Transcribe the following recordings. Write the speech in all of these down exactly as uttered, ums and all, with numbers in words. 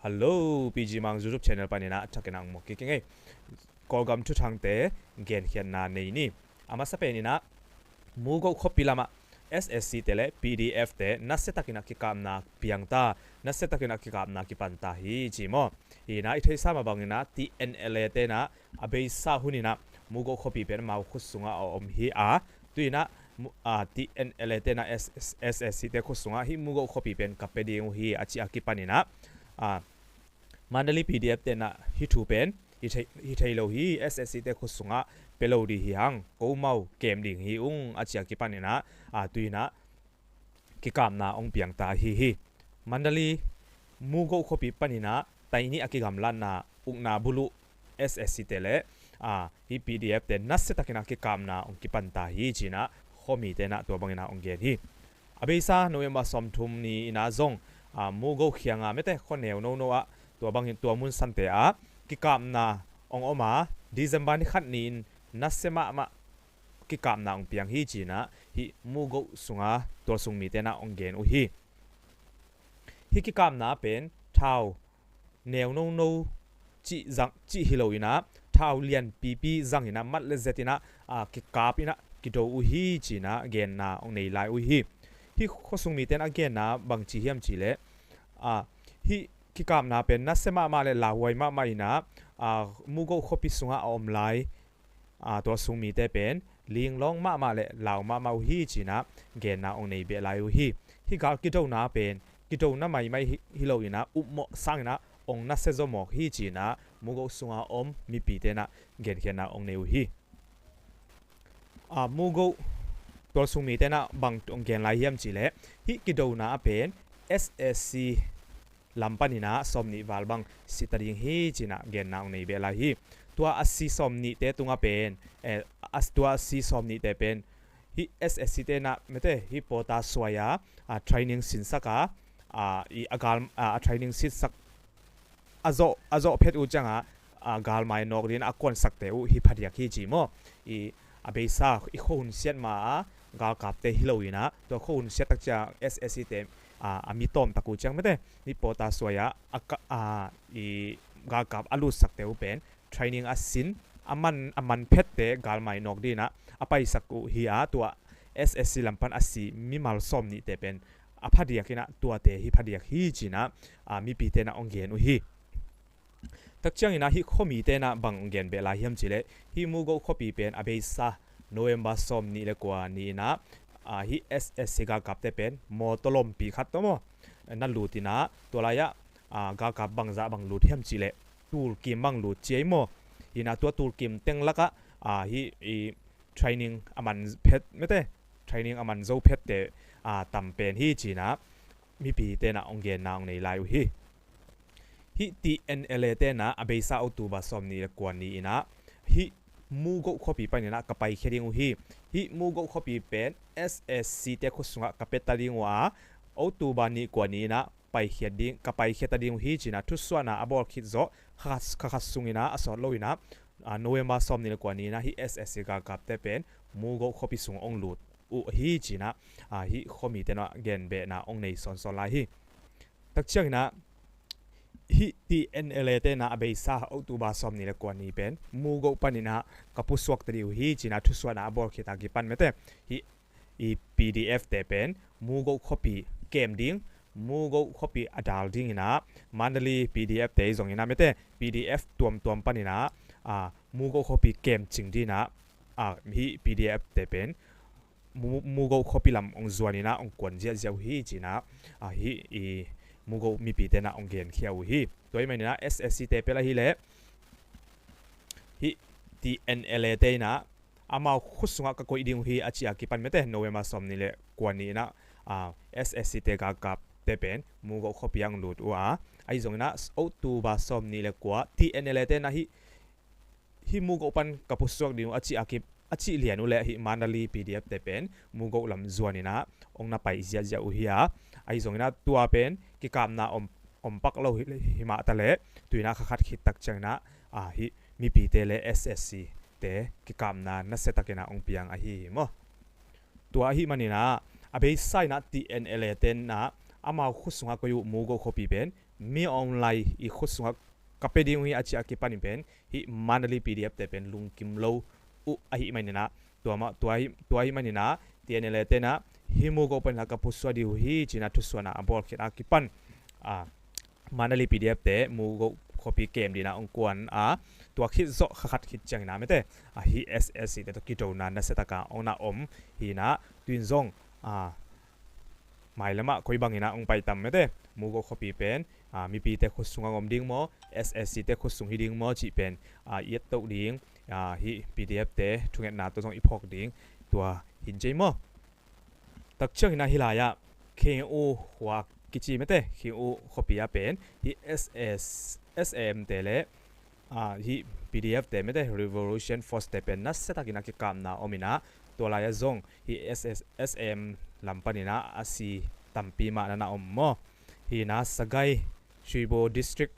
Hello, P G Mang YouTube channel paninah thakinah ang mawk kik ing ei. Kawlgam thuthangte genkhiatna nei ni. A masa peninah Mugoh khuapi lamah S S C te le P D F te nasiatakinah kikapna piangta, nasiatakinah kikapna kipanta hi ci maw? Hinah i theihsa mah banginah T N L A tenah a beisa huninah Mugoh khuapi pen amau khut sungah a om hi a, tuinah T N L A tenah S S C te khut sungah hih Mugoh khuapi pen ka pia ding uh hi a ci a kipaninah Mandalay P D F tenah hih thu pen hi thei lo hi, S S C te khut sungah pia lo ding hi hang, ko mau kem ding hi ung a ci a kipaninah tuinah kikapna hong piangta hi hi. Mandalay Mugoh khuapi paninah tainih a kigamlatna ukna buluh S S C te le hih P D F te nasiatakinah kikapna hong kipanta hi cinah khuami tenah tua banginah hong gen hi. A beisa November sawmthum ni inah zong Mugoh khianga mete khuaneu nono ah tua bangin tua mun sante ah kikapna hong om a, December ni khat ni-in nasia mahmah kikapna hong piang hi cinah hih Mugoh sunga tualsung mitenah hong gen uh hi. Hih kikapna pen thau neu nono cih hi lo inah thau lianpipi zang inah mat le zet inah kikap inah kido uh hi cinah genna hong nei lai uh hi. Hih khuasung miten a genna bangci hiam cihleh hih kikapna pen nasia mahmah le lauhuai mahmah inah Mugoh khuapi sungah a om lai tualsung mite pen linglawng mahmah le lau mahmah uh hi cinah genna hong nei beh lai uh hi. Hih gal kidona pen kidona maimai hi lo inah upmawh sanginah hong nasia zaw mawk hi cinah Mugoh sunga om mipitenah genkhiatna hong nei uh hi. Mugoh tualsung mitenah bang hong gen lai hiam cihleh hih kidona a pen S S C lam paninah sawmnih val bang sita ding hi cinah genna hong nei beh lai hi. Tua a si sawmnihte tunga pen tua a si sawmnihte pen hih S S C tenah mete hih pawta suai a training sinsaka a training sinsak a zawh phet uh cianga galmai nawk dingin a kuansakte uh hi phadiak hi ci maw? I a beisa i khuahun siat ma a galkapte hi lo inah tua khuahun siat tak ciang S S C te a mi tawmtak uh ciang mete mi pawta suai a i galkap a lutsakte uh pen training a sin a man a man phette galmai nawk dinah a paisak uh hi a, tua S S C lam pan a si mimal sawmnihte pen a phadiak inah tuate hi phadiak hi cinah mipitenah hong gen uh hi. Tak cianginah hih khuamitenah bang hong gen beh lai hiam cihleh hih Mugoh khuapi pen a beisa November sawmnih le kua ni inah hih S S C galkapte pen mawtaw lompi khat tawh maw na lut inah tua lai-ah galkap bangzah bang lut hiam cihleh tulkim bang lut ci ei maw? Hinah tua tulkim teng lakah hih training a man phet mete training a man zo phette tam pen hi cinah mipitenah hong genna hong nei lai uh hi. Hih T N L A tenah a beisa October sawmnih le kua ni inah hih Mugoh khuapi paninah ka paikhia ding uh hi. Hih Mugoh khuapi pen S S C te khut sungah ka pia ta ding uh a, October nih kua ni inah paikhia ding ka paikhia ta ding uh hi cinah thusuahna a bawl khit zawh kha khat sunginah a sawt lo inah November sawmnih le kua ni inah hih S S C galkapte pen Mugoh khuapi sung hong lut uh hi cinah hih khuamitenah genbehna hong nei sawnsawn lai hi. Tak cianginah hih T N L A tenah a beisa October sawmnih le kua ni pen Mugoh paninah ka pusuak ta ding uh hi cinah thusuahna a bawl khit a kipan mete hih i P D F te pen Mugoh khuapi kem ding, Mugoh khuapi a dal dinginah Mandalay P D F te i zonginah mete P D F tuamtuam paninah Mugoh khuapi kem cing dinah hih P D F te pen Mugoh khuapi lam hong zuaninah hong kuan ziahziah uh hi cinah hih i Mugoh mipitenah hong genkhia uh hi. Tua hih maninah S S C te pia lai hileh hih T N L A te inah amau khut sungah ka koih ding uh hi a ci a kipan mete November sawmnih le kua ni inah S S C te galkapte pen Mugoh khuapi ah hong lut uh a, ahi zonginah October sawmnih le kua T N L A te inah hih hih Mugoh pan ka pusuak ding uh a cih a kip a cih lian uh leh hih Mandalay P D F te pen Mugoh lam zuaninah hong na pai ziahziah uh hi a, ahi zonginah tua pen kikapna om om pak lo hi mah taleh tuinah kha khat khit tak cianginah hih mipite le S S C te kikapna nasiatakinah hong piang ahi hi maw? Tua ahi maninah a beisa inah T N L A tenah amau khut sungah koih uh Mugoh khuapi pen Min Aung Hlaing i khut sungah ka pia ding uh hi a cih a kipanin pen hih Mandalay P D F te pen lungkim lo uh ahih maninah, tua mah, tua hi, tua ahih maninah T N L A tenah hih Mugoh paninah ka pusuah ding uh hi cinah thusuanah a bawlkhiat a kipan, a, Mandalay P D F te Mugoh khuapi kem dinah hong kuan a, tua khit zawh kha khat khit cianginah mete, a, hih S S C te tawh kidona nasiataka hong na om hinah, tuin zong, a, mailamah koi banginah hong paitam mete, Mugoh khuapi pen, a, mipite khut sungah om ding maw, S S C te khut sung hi ding maw cih pen, a, i et toh ding, a, hih P D F te thungetna tawh zong i phawk ding, tua hin cei maw. Takcianginah hih lai-ah Khin U khua kici mete, Khin U khuapi ah pen hih S S, S A M te le, a, hih P D F te mete, Revolution Force te pen nasiatakinah kikapna ominah, tua lai-ah zong hih S S, S A M lam paninah a si tampi mah nana om maw. Hinah Sagaing, Shwebo District,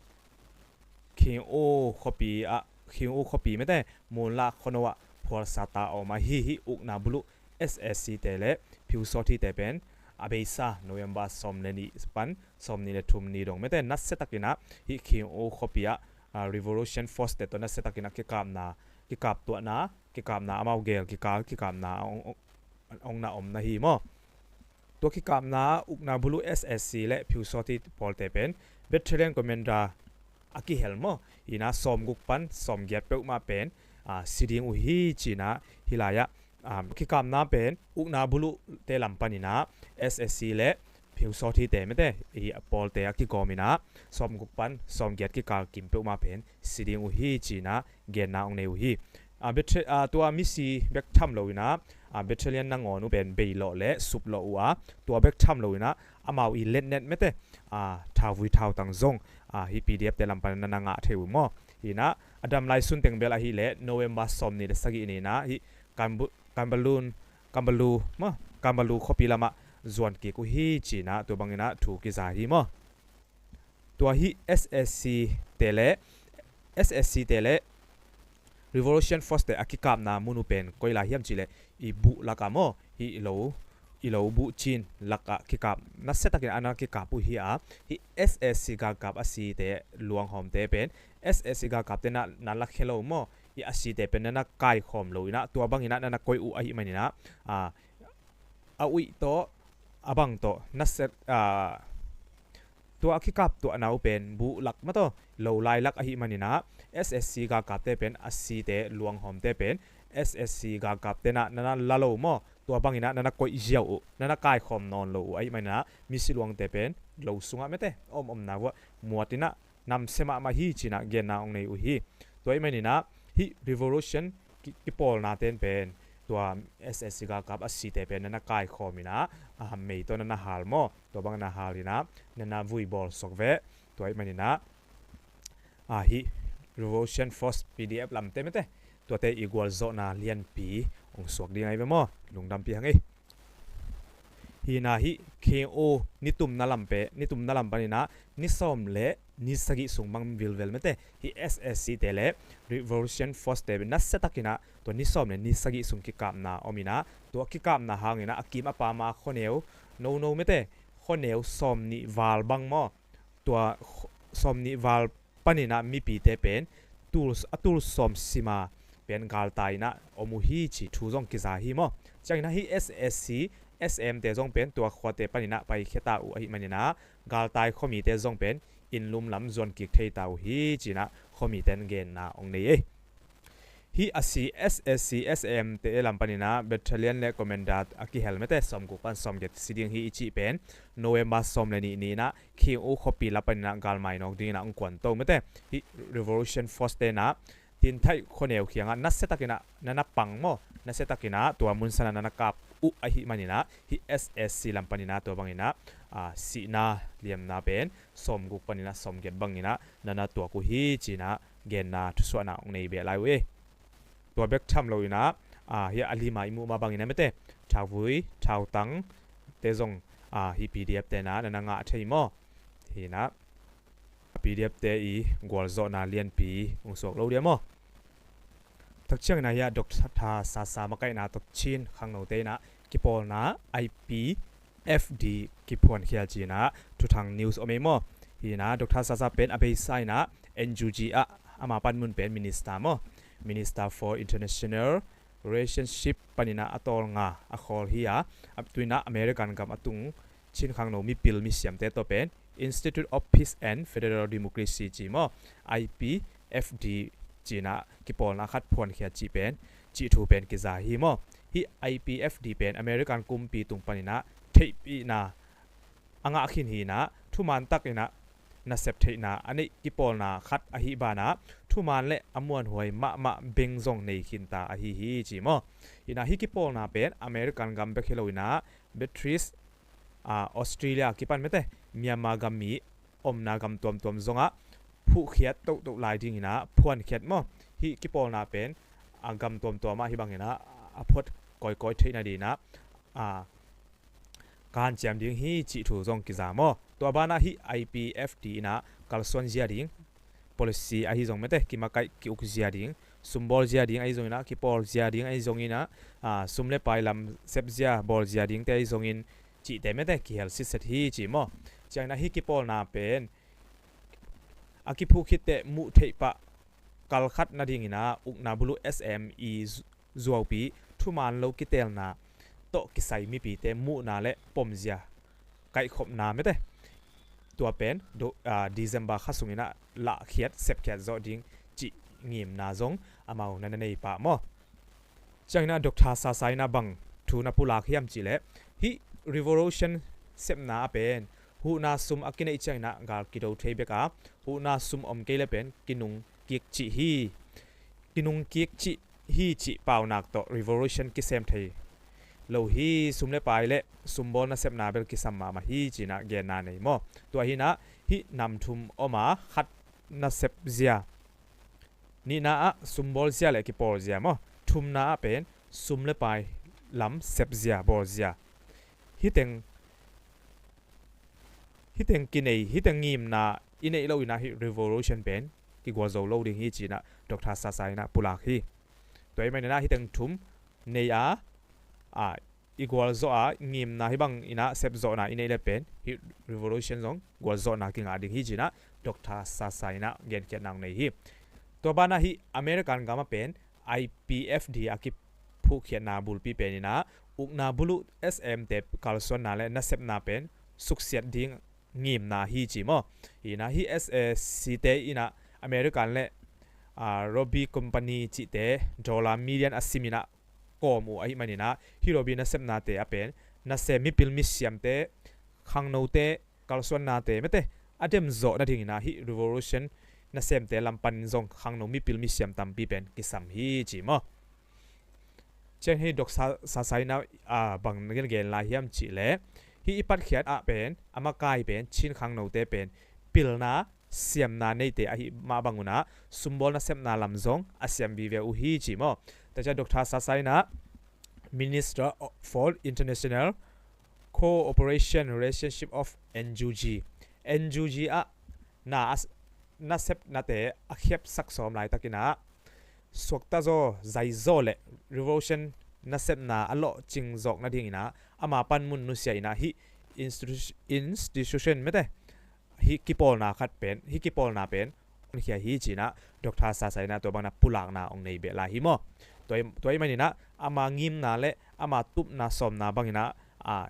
Khin U khuapi ah, Khin U khuapi mete, Munlah khuano ah phualsa ta a om ahi. Hih ukna buluh S S C te le Pyu Saw Htee te pen a beisa November sawm le nih pan sawm nih le thum ni dong mete nasiatakinah hih Khin U khuapi ah, a, Revolution Force te tawh nasiatakinah kikapna, kikap tuahna, kikapna amau gel kikal kikapna a ong, ong, ong na om na hi maw. Tua kikapna ukna buluh S S C le Pyu Saw Htee pawlte pen Battalion Commander a kihel maw. Hinah sawmguk pan sawmgiat peuhmah pen, a, si ding uh hi cinah hih lai-ah, a, kikapna pen ukna buluh te lam paninah S S C le Pyu Saw Htee te mete, hih a pawlte a kigawminah sawmguk pan sawmgiat kikal kim peuhmah pen si ding uh hi cinah genna hong nei uh hi. A, bete-, a, tua misi bek tham loinah, a, battalion nangawn uh pen beilawh le suplawh uh a, tua bek tham loinah amau i letnet mete, a, thauvui thautang zong, a, hih P D F te lam pan nana ngah thei uh maw. Hinah a dam lai sun teng bel ahileh November sawm nih le sagih ninah hih Kambu-, Kambalun, Kambalu maw, Kambalu khuapi lamah zuan kik uh hi cinah tua banginah thu kiza hi maw. Tua hih S S C te le, S S C te le Revolution Force te a kikapna mun uh pen koi lai hiam cihleh i buh lakah maw, hih lo, i lo buh cin lakah kikap, nasiatakin a na kikap uh hi a, hih S S C galkap a site luanghawmte pen S S C galkapte na, na lakhia lo maw, hih a site pen na na kaikhawm loinah tua banginah na na koih uh ahih maninah, a, a uih tawh, a bang tawh, nasiat, a, tua a kikap tuahna uh pen buh lak mataw, lo lai lak ahih maninah, S S C galkapte pen a site luanghawmte pen S S C galkapte na, na na la lo maw, tua banginah na na koih ziau uh, na na kaikhawm nawn lo uh ahih maninah, misi luangte pen lo sungah mete, om omna vuah muatinah, namsia mahmah hi cinah genna hong nei uh hi. Tua ahih maninah, hih revolution ki-, kipawlna ten pen, tua S S C galkap a site pen na na kaikhawminah, a, mei tawh na na hal maw, tua bang na halinah, na na vui bawl suak veh. Tua ahih maninah, a, hih Revolution Force P D F lamte mete, tuate i gualzawhna lianpi hong suak ding ahi ve maw, lungdampi hang ei. Hinah hih Khin U nitumna lam pe, nitumna lam paninah, ni sawm le ni sagih sung bang vilvel mete, hih S S C te le Revolution Force te nasiatakinah, tua ni sawm le ni sagih sung kikapna ominah, tua kikapna hanginah, a kim a pama khuaneu, nono mete, khuaneu sawm nih val bang maw, tua kh-, sawm nih val paninah mipite pen tul, a tul sawm sima pen galtai inah om uh hi ci thu zong kiza hi maw. Cianginah hih S S C, S M te zong pen tua khuate paninah paikhiata uh ahih maninah, galtai khuamite zong pen innlum lam zuan kik theita uh hi cinah khuamite in genna hong nei ei. Hih a si S S C S M te lam paninah battalion le commander a kihel mete sawmguk pan sawmgiat si ding hi i cih pen November sawm le nih ninah Khin U khuapi la paninah galmai nawk dinginah hong kuanto mete. Hih Revolution Force tenah Tin Thaih khuaneu khiangah nasiatakinah na na pang maw, nasiatakinah tua munsanah na na kap uh ahih maninah, hih S S C lam paninah tua banginah, a, sihna liamna pen sawmguk paninah sawmgiat banginah na na tuak uh hi cinah genna thusuahna hong nei beh lai uh ei. Tua bek tham loinah, a, hih a lima i muh mah banginah mete, thauvui thautangte zong, a, hih P D F tenah na na ngah thei maw. Hinah P D F te i gualzawhna lianpi hong suak lo dia maw. Takcianginah hih a Doctor Sasa makaihna tawh Chin khangnote inah kipawlna I P F D kiphuankhial cinah thuthang news om ei maw. Hi inah Dr. Sasa pen a beisa inah N U G ah ama panmun pen minister maw, Minister for International Relationship paninah a tawlnga a khawl hi a, a tuinah American gam a tung Chin khangno mipil misiamte tawh pen Institute of Peace and Federal Democracy ci maw, I P F D cinah kipawlna khat phuankhiat cih pen, cih thu pen kiza hi maw. Hih I P F D pen American kumpi tung paninah theihpihna a ngah khin hi inah, thuman tak inah nasep theihna a neih kipawlna khat ahi banah, thuman le a muanhuai mahmah beng zong nei khinta ahi hi ci maw. Hi inah hih kipawlna pen American gam bek hi lo inah, Beatrice, ah, Australia kipan mete, Myanmar gam mi omna gam tuamtuam zongah phuhkhiat tohtoh lai ding inah phuankhiat maw. Hih kipawlna pen a gam tuamtuam ah hih bang inah a phuat kawikawi theihna ding inah, ah, ka hanciam ding hi cih thu zong kiza maw. Tua banah hih I P F D inah kalsuan zia ding, policy ahi zong mete, kimakaih ki-uk zia ding, sumbawl zia ding ahi zong inah, kipawl zia ding ahi zong inah, ah, sum le pai lam sep zia, bawl zia dingte ahi zongin cihte mete kihel sitset hi ci maw. Ciang inah hih kipawlna pen a kiphuh khit teh muh theih pah kalkhat nading inah ukna buluh S M i zu-, zuaupi thuman lo kiteelna tawh kisai mipite muhna le pomzia kaihkhopna mete, tua pen do-, ah, December kha sung inah lahkhiat sepkhiat zawh ding cih ngimna zong amau na na nei pah maw. Ciang inah Dr. Sasa inah bang thu na pulak hiam cih leh, hih revolution sepna ah pen huhna sum a kineih ciang inah gal kido thei bek a, huhna sum om kei le pen kinung kik cih hi. Kinung kik cih hi cih paunak tawh revolution kisem thei lo hi. Sum le pai le sumbawl nasepna bel kisam mahmah hi ci inah genna nei maw. Tua hi inah hih nam thum om a, khat nasep zia, nihna ah sumbawl zia le kipawl zia maw, thumna ah pen sum le pai lam sep zia, bawl zia. Hih teng, hih teng kinei, hih teng ngimna i neih lo inah hih revolution pen kigual zo lo ding hi ci inah Dr. Sasa inah pulak hi. Tua ahih man inah hih teng thum nei a, a, i gualzawh a ngimna hih bang inah sepzawhna i neih le pen hih revolution zong gualzawhna kingah ding hi ci inah Dr. Sasa inah genkhiatna hong nei hi. Tua banah hih American gam ah pen I P F D a kiphuhkhiatna bulpi pen inah ukna buluh S M te kalsuanna le nasepna pen suksiat ding ngimna hi ci maw. Hi inah hih S A C te inah American le, ah, Robi company cihte dollar million a sim inah kawm uh ahih man inah hih Robi nasepnate ah pen nasem mipil misiamte, khangnote kalsuannate mete a demzawh nading inah hih revolution nasemte lam panin zong khangno mipil misiam tampi pen kisam hi ci maw. Ciang hih Dr. Sasa inah, ah, bang na gengen lai hiam cih leh, hih i patkhiat ah pen a makai pen Chin khangnote pen pilna siamna neite ahih mah bang un ah sumbawl nasepna lam zong a siam vive uh hi ci maw. Tua ciang Dr. Sasa inah Minister for International Cooperation Relationship of N U G, N U G ah na a s-, nasepnate a khiapsak sawm laitak inah suaktazaw, zaizaw le revolution nasepna a lawhcing zawk nading inah ama panmun nusia inah hih institu-, institution mete, hih kipawlna khat pen, hih kipawlna pen honkhia hi ci inah Dr. Sasa inah tua bang inah pulakna hong nei beh lai hi maw. Tua ahih, tua ahih man inah ama ngimna le ama tupna sawmna bang inah, a,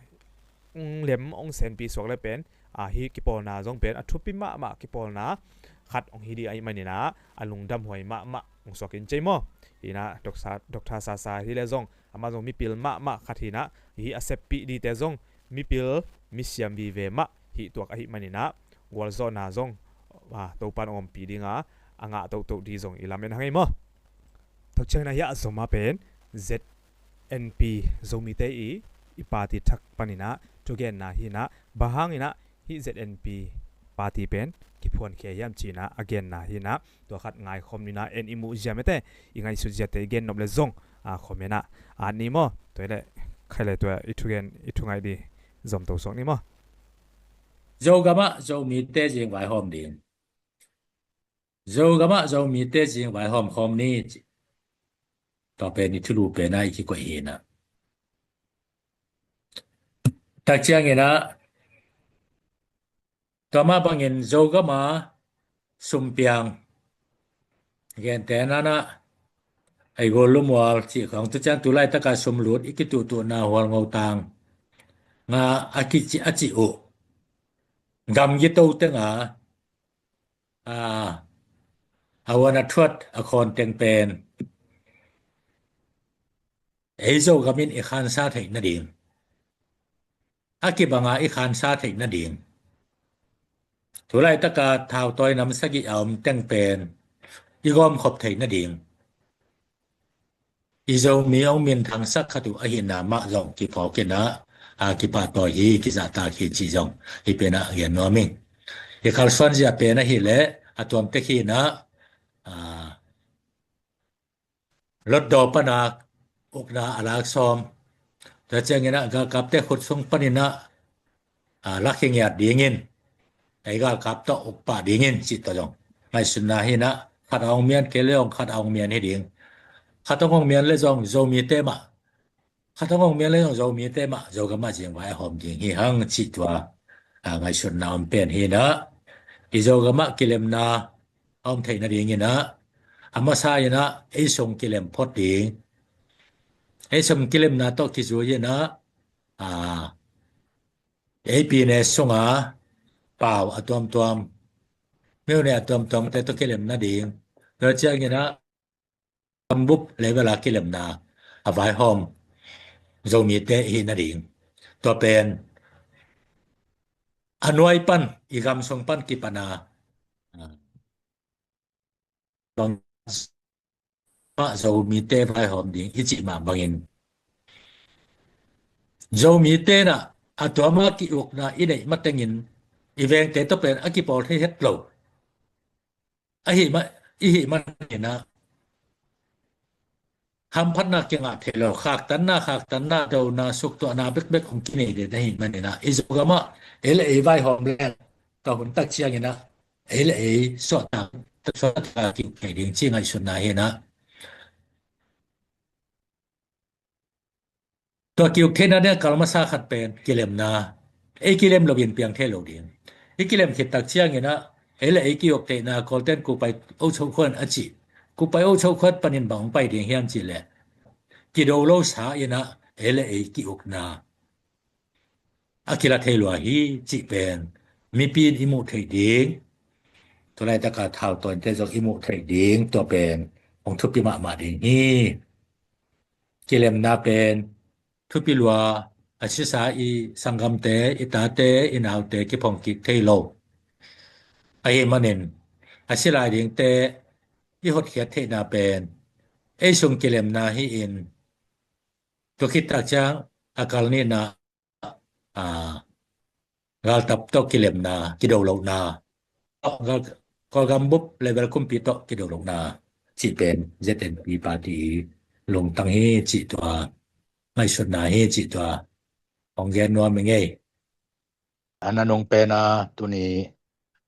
hong lem hong senpi suak le pen, a, hih kipawlna zong pen a thupi mahmah kipawlna khat hong hi ding ahih man inah a lungdamhuai mahmah hong suak in cei maw. Hi inah Dr. Sa-, Dr. Sasa hi le zong, amah zong mipil mahmah khat hi inah, hih a seppih dingte zong mipil misiam vive mah hih tuak ahih man inah gualzawhna zong, a, Topan hong ompih ding a, a ngah tohtoh ding zong i lamen hang ei maw. Tua ciang inah hih a zom a pen Z N P, Zomite i, i party thak pan inah thugenna hi inah, bang hang inah hih Z N P party pen kiphuankhia hiam ci inah a genna hi inah, tua khat ngaikhawm ni inah, en i muh zia mete, i ngaihsut ziate i gen nop le zong, a, comment ah at ni maw. Tua hi leh khai le tua i thugen, i thungaih ding zom to suak ni maw. Zogam ah Zomite zing vaihawm ding. Zogam ah Zomite zing vaihawm khawm ni. Tua pen i thulu pen ah i kikoih hi inah. Tak ciang inah Tua mah bangin Zogam a sumpiang, gentehna-in ah, ei gol lumual cih khawng, tu ciang tu laitaka sumlut i kituhtuhna hual ngotang nga a kici, a cih uh gamgi to teng a, a, a uan a thuat a khawn teng pen ei Zogam in i khansa theih nading, a kibanga i khansa theih nading, tu laitaka thautawi nam sagih a om teng pen i gawmkhop theih nading, i Zomi hong minthangsak khat uh ahihna mah zong kiphawk in ah, a, kipahtawi hi, kizahtak hi cih zong hih pen ah gen nuam ing. I kalsuanzia pen ahih leh a tuamtek hi in ah, a, Hlutdaw pan a ukna a lak sawm. Tua ciangin ah galkapte khut sung panin ah, a, lak hi ngiat dingin, ei galkap tawh uk pah dingin cih tawh zong ngaihsutna hi in ah, khat a hong mian kei leh zong khat a hong mian hi ding. Khat hong hong mian leh zong Zomite mah, khat hong hong mian leh zong Zomite mah Zogam ah zingvai a hawm ding hi hang cih tua, a, ngaihsutna om pen hi in ah, i Zogam ah kilemna a om theih nadingin ah, a masa in ah ei sung kilem phot ding. Ei sung kilemna tawh kizui in ah, a, ei pine sunga pau a tuamtuam, myone a tuamtuamte tawh kilem nading. Tua ciangin ah gambup level a kilemna a vaihawm Zomite i hih nading. Tua pen a nuai pan, i gam sung pan kipan a, a, bang mah Zomite vaihawm ding i cih mah bangin, Zomite in ah a tua mah ki-ukna i neih matengin i vengte tawh pen a kipawl thei het lo. Ahih ma-, i hih manin ah hamphatna kingah thei lo, khaktanna, khaktanna, dona, suktuahna bekbek hong kinei den ahih manin ah, i Zogam ah ei le ei vaihawm leng, tua hun tak ciangin ah ei le ei suahtak, suahtak a ki-uk thei ding ci ngaihsutna hi in ah. Tua ki-uk theihna ding a kal masa khat pen kilemna. Ei kilem loin piang thei lo ding. I kilem khit tak ciangin ah ei le ei ki-uk theihna, Kawlten kupai ochokhwan a cih, kupai ochokhwan panin bang hong pai ding hiam cih leh, kido lo sa in ah ei le ei ki-ukna a kila thei lua hi cih pen mipi in i muh theih ding, tu laitaka thautawite zong i muh theih ding, tua pen hong thupi mahmah ding hi. Kilemna pen thupi lua, a sisa i sanggamte, i tate, i naute kiphong kik thei lo. Ahih manin a si lai dingte i hotkhiat theihna pen ei sung kilemna hi in, tua khit tak ciang a kal nihna, a, galtap tawh kilemna, kido lohna, gal, Kawlgam bup level kumpi tawh kido lohna cih pen Z N P party lungtang hi cih tua, ngaihsutna hi cih tua hong gen nuam ing ei. A nanung pen a tuni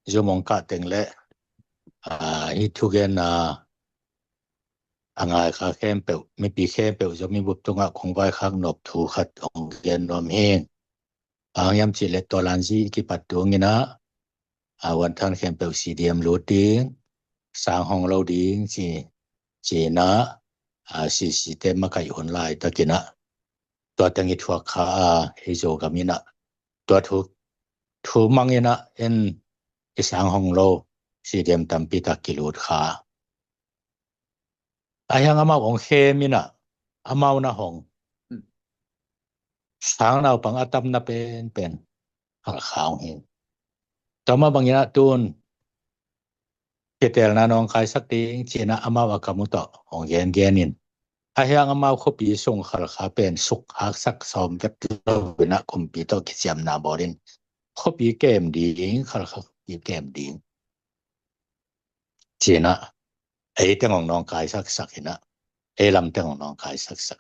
Zoom hong kah teng le, a, hih thugenna a ngai kha khempeuh, mipi khempeuh Zomi bup tungah kong vaikhak nop thu khat hong gen nuam hi. Bang hiam cih leh tua lanzi kipat tung in ah, a, uanthan khempeuh C D M lut ding, sang hong lo ding ci, ci in ah, a, C C te makaih hun laitak in ah, tua teng i thuak kha a, hih Zogam in ah tua thu, thu mang in ah en, i sang hong lo C D M tampi tak kilut kha. Ahi hang amau hong khem in ah, amau na hong, sang naupang a tamna penpen Halkha hong hi. Tua mah bangin ah tun kitelna nawngkaisak ding ci in ah amau a kam uh tawh hong gengen in, ahi hang amau khuapi sung Halkha pen suk haksak sawm vet lo in ah kumpi tawh kiciamna bawl in, khuapi kem ding, Halkha khuapi kem ding ci in ah, ei teng hong nawngkaisaksak in ah, ei lam teng hong nawngkaisaksak.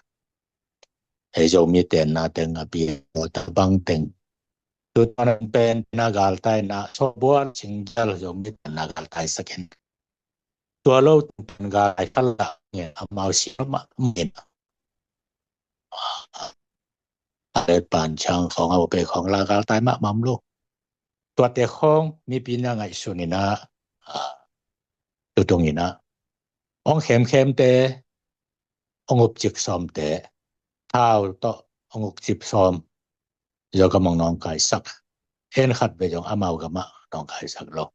Ei Zomi tenna teng a pi a tabang teng, tu tanan pen na galtaina, sawbual singgial Zomi tenna galtaisak in, tua lo pen galtai kal lah ngen amau si mahmah in. A le pan chang khawng a upe khawng la galtai mahmah lo. tuate khawng mipi na ngaihsun in ah, a, tutung in ah, hong khemkhemte, hong upcip sawmte, thau tawh hong upcip sawm, Zogam hong nawngkaisak, en khat vei zong amau gamah nawngkaisak lo.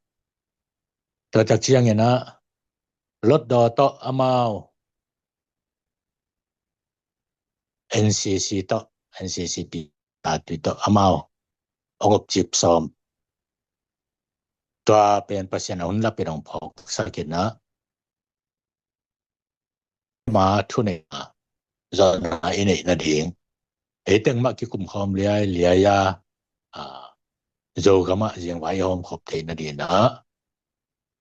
Tua tak ciangin ah, Hlutdaw tawh amau, N C C tawh, N C C P, Tatui tawh amau hong upcip sawm. Tua pen Pasian a hun lapin hong phawksak in ah, ma thuneihna, zawhna i neih nading, ei teng mah kikum khawm liailiai a, a, Zogam ah zingvai i hawm khop theih nading ah,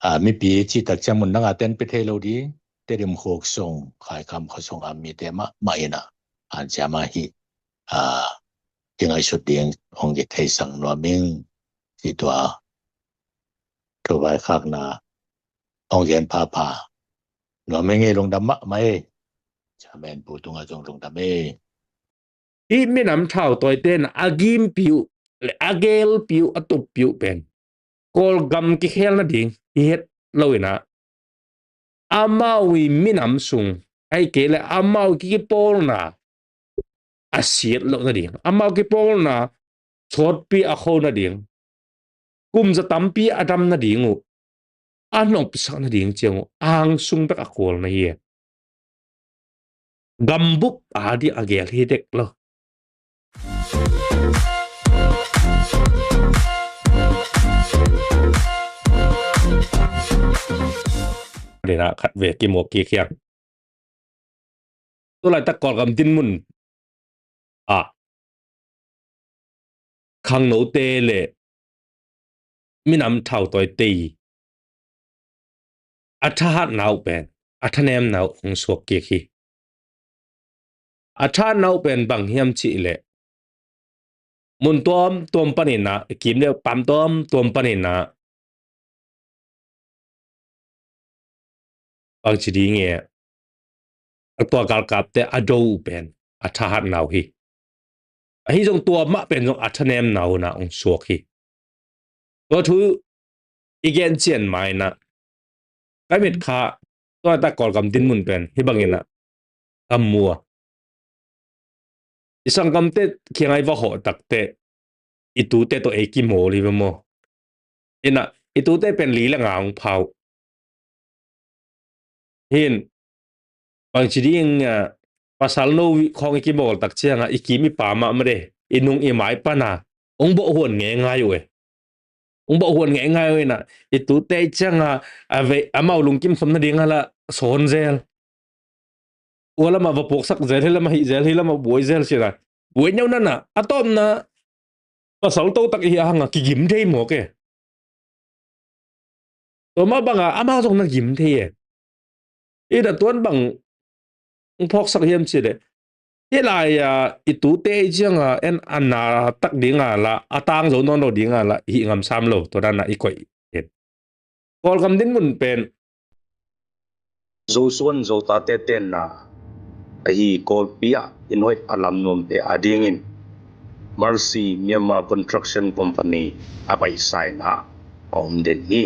a, mipi cih tak ciang mun dang a ten pia thei lo ding, Tedim khuk sung, Khaikam khua sung a mite mahmah in ah, hanciam a hih, a, kingaihsut ding hong kitheisak nuam ing, ci tua thuvaikhakna hong gen phapha nuam ing ei. Lungdam mahmah ei. Chairman Pu tungah zong lungdam ei. Hih minam thautawite in a gimpi uh le a gelpi uh, a tuppi uh pen Kawlgam kikhel nading hi het lo in ah, amau i minam sung, ahih kei leh amau kipawlna a siat loh nading, amau kipawlna sawtpi a kho nading, kum za tampi a dam nading uh, a nopsak nading ciang uh, angsung bek a khual na hi. Gambup a ding a gel hi dek lo. Dena khat ve kimawk kik hiang. Tu laitak Kawlgam dinmun ah khangnote le minam thautawite i a thahatna uh pen, a thanemna uh hong suak kik hi. A thahatna uh pen bang hiam cih leh, mun tuamtuam panin ah, kim le pam tuamtuam panin ah, bangci ding e, a tua galkapte a do uh pen a thahatna uh hi. Ahi zong tua mah pen zong a thanemna uh na hong suak hi. Tua thu i gen cian ma in ah, ka mit kha, tua tak Kawlgam dinmun pen hih bangin ah ka mu a, i sanggamte kiangah i va hawh takteh i tute tawh ei kimawl hi ve maw. In ah i tute pen li le nga hong pha uh. Hin, bangci ding, ah, pasal no khawng i kimawl tak ciangah i kim i pam ah made, i nung i mai pana hong bawh huan ngeingai uh e. Hong bawh huan ngeingai uh in ah i tute i ciangah a vei, amau lungkim khop nading ah lah sawn zel. Ua lamah va puaksak zel, hih lamah hih zel, hih lamah buai zel ci-in ah. Buai neu nan ah, a tawpna pasal totak i hih hangah kigim thei mawk e. Tua mah bangah amau zong na gim thei e. I dah tuan bang hong phawksak hiam cih leh, hih lai-ah i tute i ciangah en a na tak ding ah lah, a tang zo nawn lo ding ah lah i hih ngam sam lo, tua dan ah i koih hi. Kawlgam dinmun pen Zosuan Zotate tenna ahi Kawlpi ah inn hoih a lam nuamte adingin Mercy Myanmar Construction Company a paisa in ah a om den hi.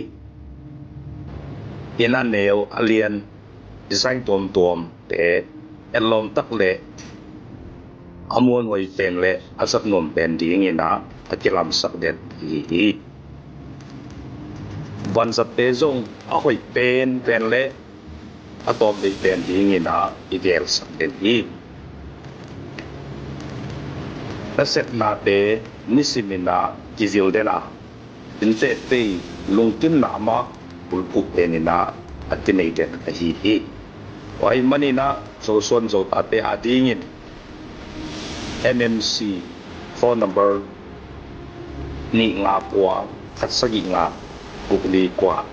Inn a neu a lian, design tuamtuamte etlawm tak le a muanhuai pen le a zat nuam pen dingin ah a kilamsak den ahi hi. Vanzatte zong a hoih penpen le a tawmvei pen dingin ah i gelsak den hi. Nasepnate nisimin ah kizil den a, inntehtei lungkimna mah bulphuh penin ah a kinei den ahi hi. Tua ahih manin ah Zosuan Zotate adingin M M C phone number nih nga kua khat sagih nga guk li kua.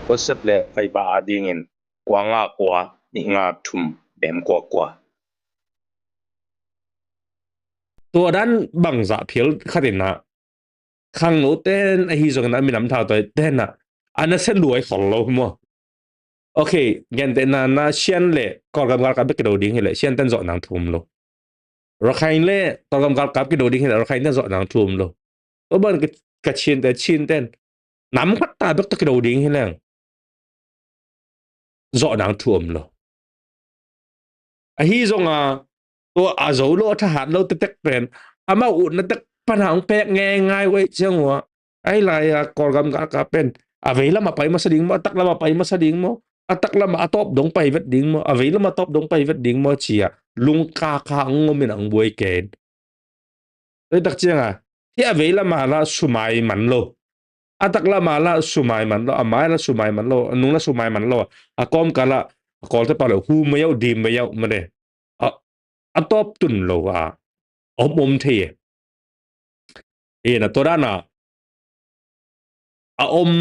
WhatsApp le Viber adingin kua nga kua nih nga thum nem kua kua. Tua dan bangzah phial khatin ah khangnote in ahi zongin ah minam thautawite in ah a nasia luai khol lo maw. Ok, gentehna na Shan le Kawlgam galkap bek kido ding hileh Shan ten zawh nang thu om lo. Rakhine le Kawlgam galkap kido ding hileh Rakhine ten zawh nang thu om lo. Tua bang ka Chinte, Chinten nam khat ta bek tawh kido ding hi leng zawh dang thu om lo. Ahi zonga tua a zo lo, a thahat lo tetek pen amau utna tek pana hong pek ngeingai uh ahih ciang uh ah, ahi lai-a Kawlgam galkap pen a veilam a pai masa ding maw, a taklam a pai masa ding maw, a taklam a tawp dong pai vet ding maw, a veilam a tawp dong pai vet ding maw ci-a lungkaka hong om in hong buai kei in. Tua hi tak cianga hih a veilam a la sumai man lo, a taklam a la sumai man lo, a mai la sumai man lo, a nung la sumai man lo, a kawmkal ah a Kawlte pau le hu mai auh, dim mai auh mane. A, a tawp tun lo a om om thei e. Ina tua dana a om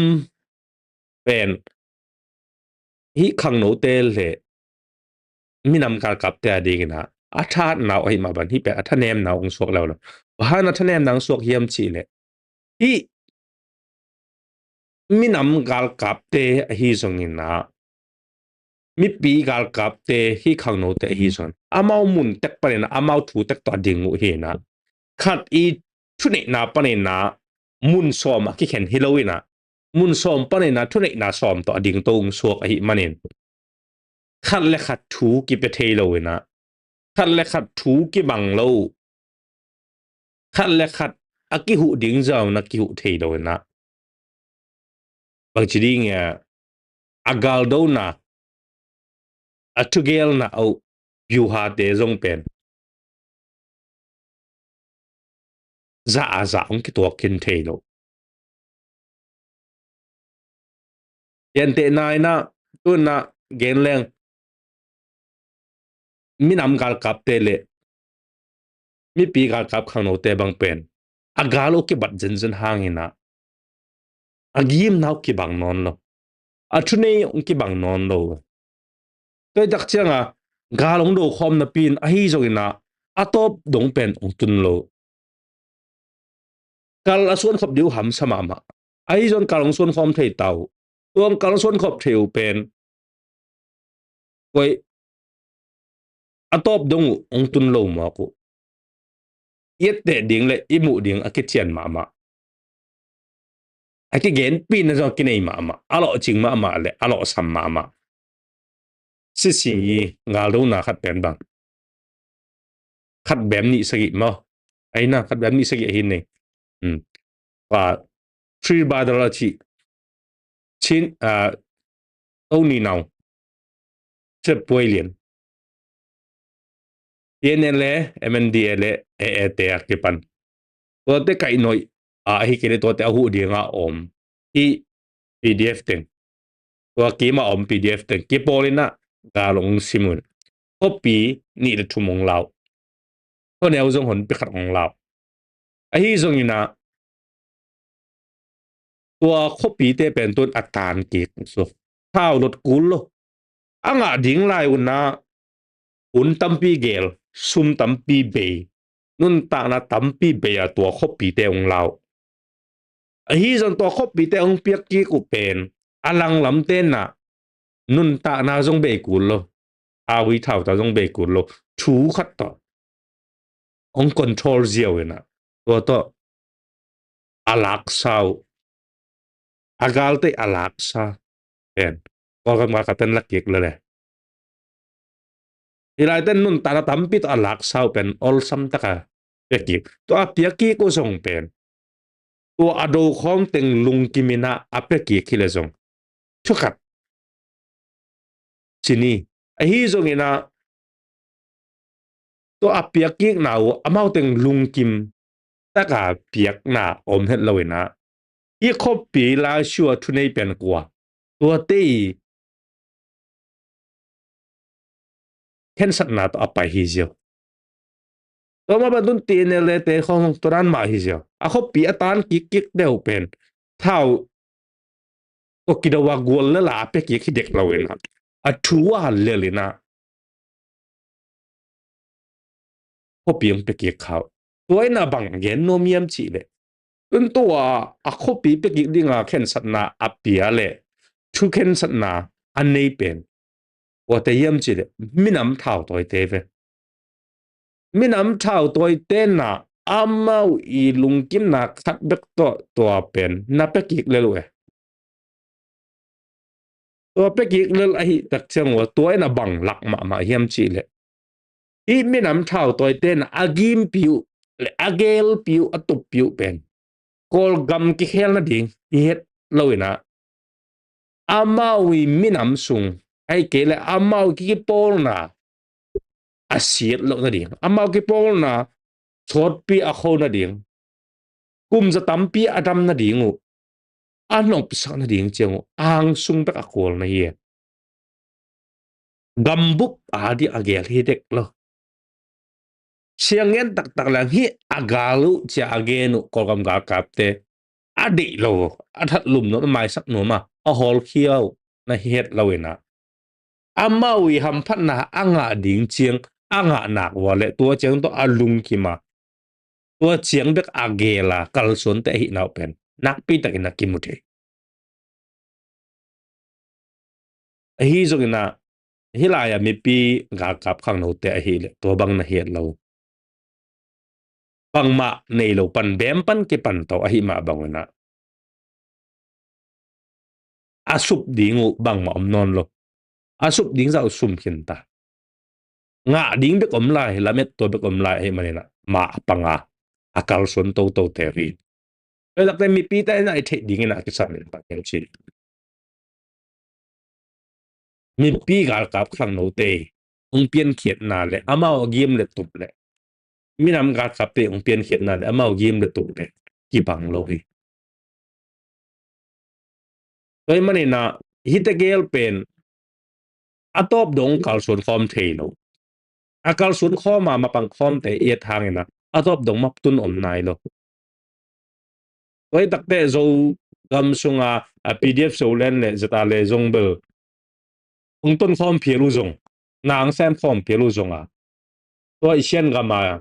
pen hih khangnote le minam galkapte a dingin ah a thahatna uh ahih mah bang hih pen a thanemna uh hong suak lo lo. Bang hang a thanemna hong suak hiam cih leh hih minam galkapte ahi zongin ah, mipi galkapte, hih khangnote ahi zongin amau mun tek panin ah, amau thu tek tawh a ding uh hi in ah, khat i thuneihna panin ah mun sawm a kikhen hi lo in ah, mun sawm panin ah thuneihna sawm tawh a dingto hong suak ahih manin khat le khat thu kipia thei lo in ah, khat le khat thu kibang lo, khat le khat a kihuh ding zawn a kihuh thei lo in ah, bangci ding a, a galdona, a thugelna uh, byuhate zong pen za a za hong kituak khin thei lo. Gentehna in ah, tu in ah gen leng minam galkapte le mipi galkap khangnote bang pen a gal uh kibat zenzen hangin ah a gimna uh kibang nawn lo, a thunei uh kibang nawn lo. Tua hi tak cianga gal hong do khawm napi in ahi zongin ah a tawp dong pen hong tun lo. Kal a suan khop ding uh hamsa mahmah. Ahi zong kal hong suan khawm thei ta uh. Tua kal hong suan khop thei uh pen koi a tawp dong uh hong tun lo mawk uh. I etteh ding le i muh ding a kician mahmah, a kigenpihna zong a kinei mahmah, a lawhcing mahmah le a lawhsam mahmah. Sisi galdona khat pen bang, khat bem nih sagih maw? Aina khat bem nih sagih ahi nei. Hmm. Wa Three Brother a cih Chin, ah, Tony Nau, Cep Puai Lian, T N L A, M N D A le A A te a kipan, tuate kaihnoih a, ahi kei le tuate a huh dinga om hi P D F teng, tua kima om P D F teng kipawl in ah gal hong sim un. Khuapi nih le thum hong lau. Tua neu zong honpi khat hong lau. Ahi zongin ah tua khuapite pen tun a tan kik so, thau lot kul lo. A ngah ding lai un ah hun tampi gel, sum tampi bei, nuntakna tampi bei a tua khuapite hong lau. Ahi zong tua khuapite hong piak kik uh pen a langlamte in ah nuntakna zong bei kul lo, a ui thauta zong bei kul lo, thu khat tawh hong control ziau in ah tua tawh a laksa uh, a galte a laksa pen Kawlgam galkapten la kik lele. Hi laiten nuntakna tampi tawh a laksa uh pen awlsam taka pia kik. Tua a pia kik uh zong pen tua a do khawm teng lungkim in ah a pia kik hi le zong thukhat ci ni. Ahi zongin ah tua a piak kikna uh amau teng lungkim taka piakna om het lo in ah, i khuapi lai sua thunei pen kua, tuate i khensatna tawh a pai hi ziau. Tua mah bang tun T N L A te khong tua dan mah hi ziau. A khuapi a tan kik kik deuh pen thau tawh kido a gual le la a pia kik hi dek lo in ah, a thu a hal lel in ah khuapi hong pia kik kha uh. Tua in ah bang gen nuam hiam cih leh, tun tua a khuapi pia kik dinga khensatna a pia le thu khensatna a nei pen kuate hiam cih leh minam thautawite ve. Minam thautawite in ah amau i lungkimna khat bek tawh tua pen na pia kik lel uh e. Tua pia kik lel ahih tak ciang uh a, tua in a bang lak mahmah hiam cih leh, hih minam thautawite in a gimpi uh le a gelpi uh, a tuppi uh pen Kawlgam kikhel nading hi het lo in a, amau i minam sung, ahih kei leh amau kipawlna a siat loh nading, amau kipawlna sawtpi a kho nading, kum za tampi a dam nading uh, a nopsak nading ciang uh angsung bek a khual na hi e. Gambup a ding a gel hi dek lo. Sianggen taktak leng hih a gal uh cia a gen uh Kawlgam galkapte a deih lo, a thatlum nuam, a maisak nuam a, a hawlkhia uh na hi het lo in a, amau i hamphatna a ngah ding ciang a ngah nak uh a le tua ciang tawh a lungkim a, tua ciang bek a gel a kalsuante ahih na uh pen nakpi takin a kimu thei. Ahi zongin a, hih lai-a mipi galkap khangnote ahih leh tua bang na hi het lo. Bangmah nei lo pan, beem pan kipan to ahih mah bangin a, a sup ding uh bangmah om nawn lo. A sup ding zah uh sum khin ta. Ngah ding bek om lai, lamet tua bek om lai ahih manin a, ma a pang a, a kalsuan totote uh hi. Tua hi takte mipite in a i theih dingin a kisam in bang hiam cih leh, mipi galkap khangnote hong piankhiatna le amau a gim le tup le, minam galkapte hong piankhiatna le amau gim le tup le kibang lo hi. Tua ahih manin a, hihte gel pen a tawp dong kalsuan khawm thei lo. A kalsuan khawm a mapang khawmte i et hangin a, a tawp dong maptun om nai lo. Tua hi takte Zogam sunga a PDF Zoland le ZRA le zong bel hong ton khawm phial uh zong, na hong sem khawm phial uh zong a, tua i Sian gam a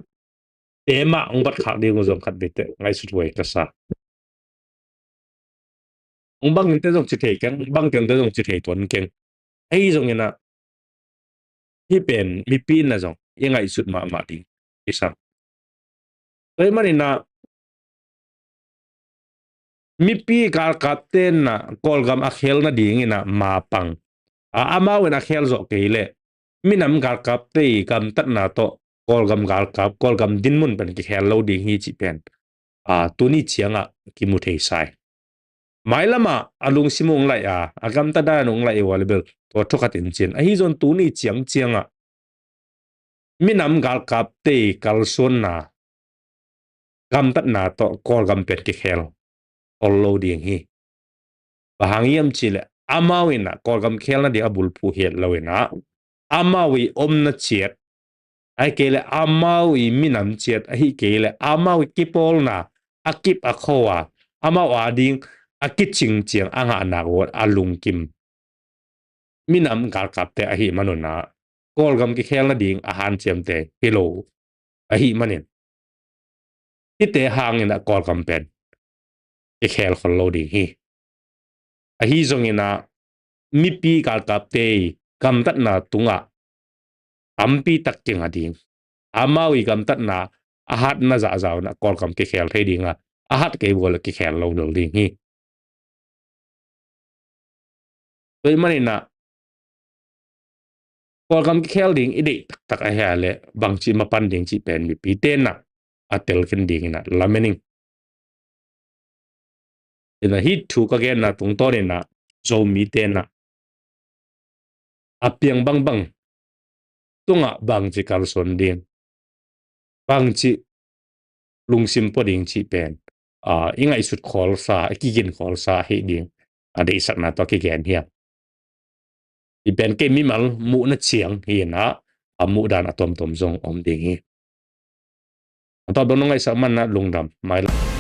te mah hong bat khak ding uh zong khat veite ngaihsut huai ka sa. Hong bangin te zong ci thei keng, bang teng te zong ci thei tuan keng. Ahi zongin a, hih pen mipi in a zong i ngaihsut mahmah ding kisam. Tua ahih manin a, mipi galkapte in a Kawlgam a khel nadingin a mapang a, amau in a khel zawh kei leh minam galkapte i gamtatna tawh Kawlgam galkap, Kawlgam dinmun pen kikhel lo ding hi cih pen, a, tuni ciangah kimu thei sa hi. Mailamah a lungsim uh hong laih a, a gamtat dan uh hong laih uh a le bel tua thukhat in cin. Ahi zong tuni ciangciangah minam galkapte i kalsuanna, gamtatna tawh Kawlgam pen kikhel khol lo ding hi. Bang hang hiam cih leh amau in a Kawlgam khel nading a bulphuh hi het lo in a, amau i omna ciat, ahih kei leh amau i minam ciat, ahih kei leh amau i kipawlna a kip a kho a, amau ading a kicing ciang a ngah nak uh a lungkim minam galkapte ahih manun a, Kawlgam kikhel nading a hanciamte hi lo ahih manin, hihte hangin a Kawlgam pen kikhel khol lo ding hi. Ahi zongin a, mipi galkapte i gamtatna tungah tampi tak kinga ding, amau i gamtatna a hatna zahzah un a Kawlgam kikhel thei ding a, a hat kei uh a le kikhel lo lo ding hi. Tua ahih manin a, Kawlgam kikhel ding i deih taktak ahih leh bangci mapan ding cih pen mipite in a a tel khin dingin a lamen ing. Ina hih thu ka genna tungtawn in a, Zomite in a, a piang bangbang tungah bangci kalsuan ding, bangci lungsim pua ding cih pen, a, i ngaihsut khawlsa, i kigin khawlsa hi ding a deihsakna tawh kigen hiam? Hih pen kei mimal muhna ciang hi in a, a muhdan a tuamtuam zong om ding hi. A tawp dong nong ngaihsak man a lungdam, mailam.